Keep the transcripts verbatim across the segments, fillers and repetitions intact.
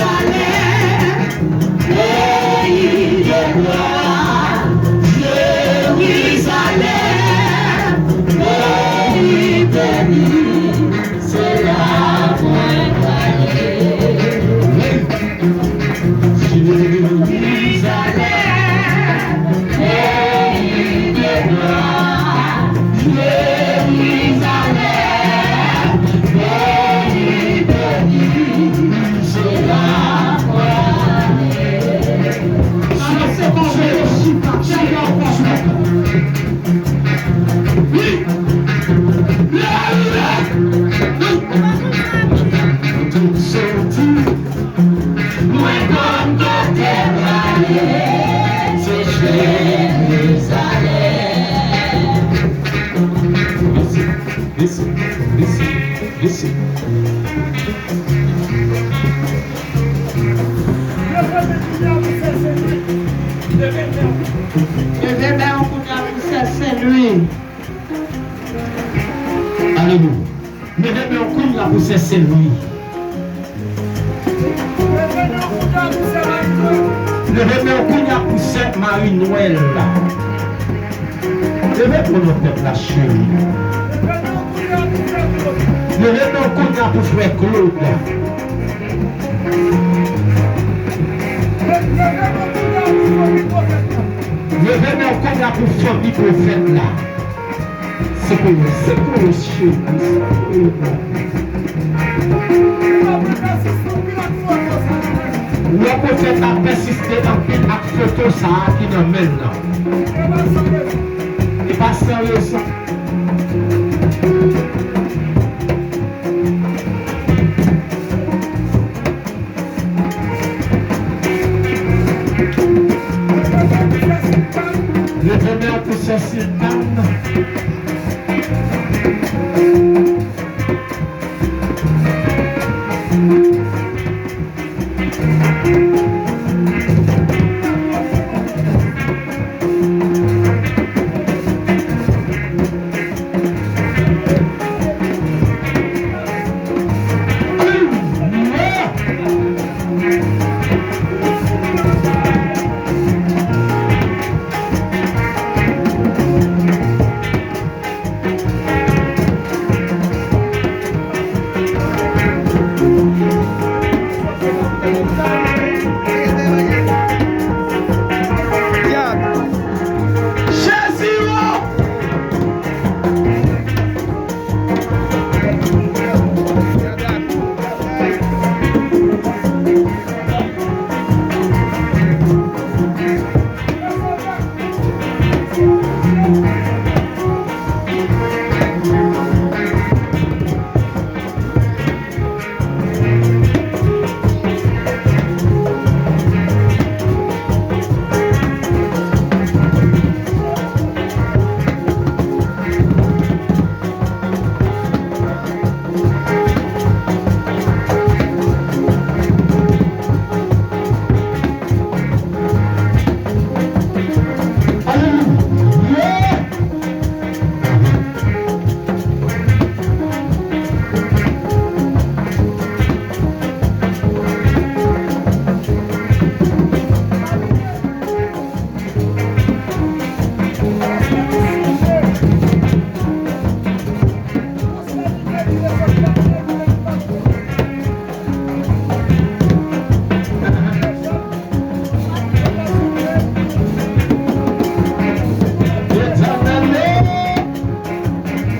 Jerizalèm, peyi de glwa, Jerizalèm, peyi beni, se la mwen prale. Jerizalèm, peyi de glwa, Jerizalèm, peyi beni, se la mwen prale. Alò, se konsa, chita, chita, chita. Wi. Leve, leve. Wi. Tout soti. Mwen konn kote m prale, se Jerizalèm. Bese, bese, bese, bese. Leve men w kounye a pou sè Sen Lwi. Alelouya. Leve men w kounye a pou sè Sen Lwi. Leve men w kounye a pou sè Mari Nwèl. Leve pou nou pèp la, cheri. Leve men w kounye a pou frè Claude. Leve men w kounye a pou fanmi pwofèt la. Sekwe yo, sekwe yo, cheri, sekwe yo. Wè pwofèt la pèsiste anpil ak foto sa a ki nan men l lan. E pa san rezon. Leve men w pou sè Siltan.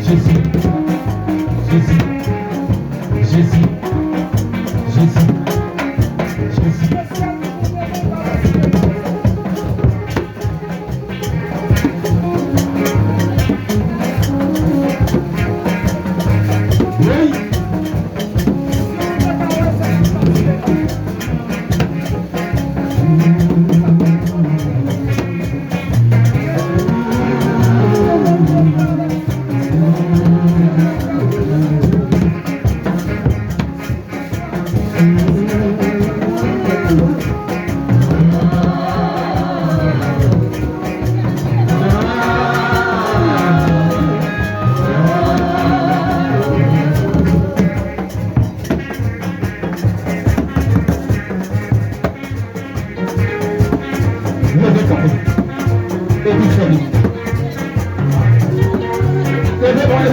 Jezi, Jezi, Jezi, Jezi, Jezi. Prepare